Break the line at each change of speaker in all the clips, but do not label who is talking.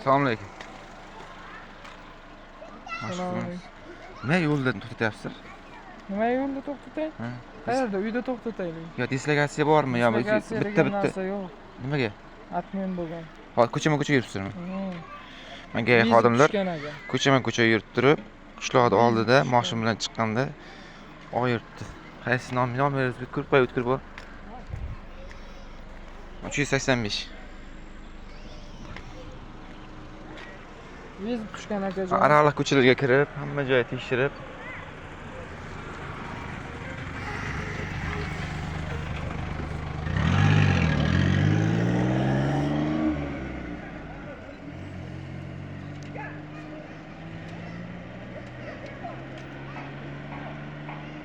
Assalomu alaykum.
Assalomu alaykum.
Nima yo'lda to'xtatyapsizlar?
Nima yo'lda to'xtatay? Qayerda? Uyda to'xtataylik.
Yo, dislokatsiya bormi yo bitta bitta?
Yo'q.
Nimaga?
Atmen bo'lgan.
Hozir ko'chama-ko'cha yuribsizmi? Menga xodimlar ko'chama-ko'cha yurib turib, qishloqni oldida mashina bilan chiqqanda yuribdi. Qaysi nomeringiz ko'rib qo'y, o'tkir bor. 385.
Yezib tushgan akajon.
Araliq ko'chalarga kirib, hamma joyni tekshirib.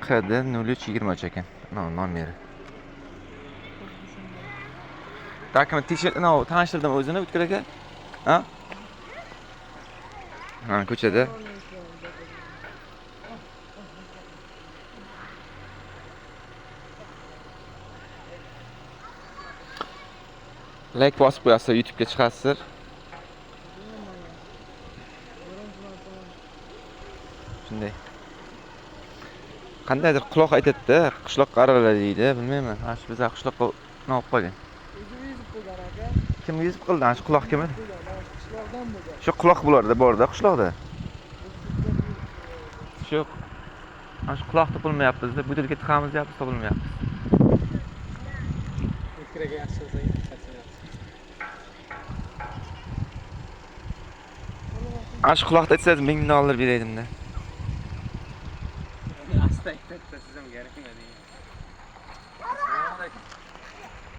KD 0323 ekan. Nomeri. Dokument tekshirib, tanishtirdim o'zini O'tkir aka. Ha? Ha, ko'chada. Like bosib qo'yasizlar, YouTube'ga chiqasizlar. Shunday. Qandaydir quloq aytadi-da, qishloqqa araladi deydi, bilmayman. Ha, shu bizlar qishloqqa nima olib qo'ygan.
O'zi yezib qo'ygan aka.
Kim yezib qildi? Ana shu quloq kim edi?
Qishloqdan bo'lgan.
Shu quloq bularda borda, qishloqda. Shu ana shu quloq topilmayapti-da, butilka tiqamiz deyapmiz, topilmayapmiz.
O'tkir aka yaxshi bo'lsa, yaxshi.
Ana shu quloqni aytsangiz $1000 beraydim-da.
Asta aytib siz ham kerakmi?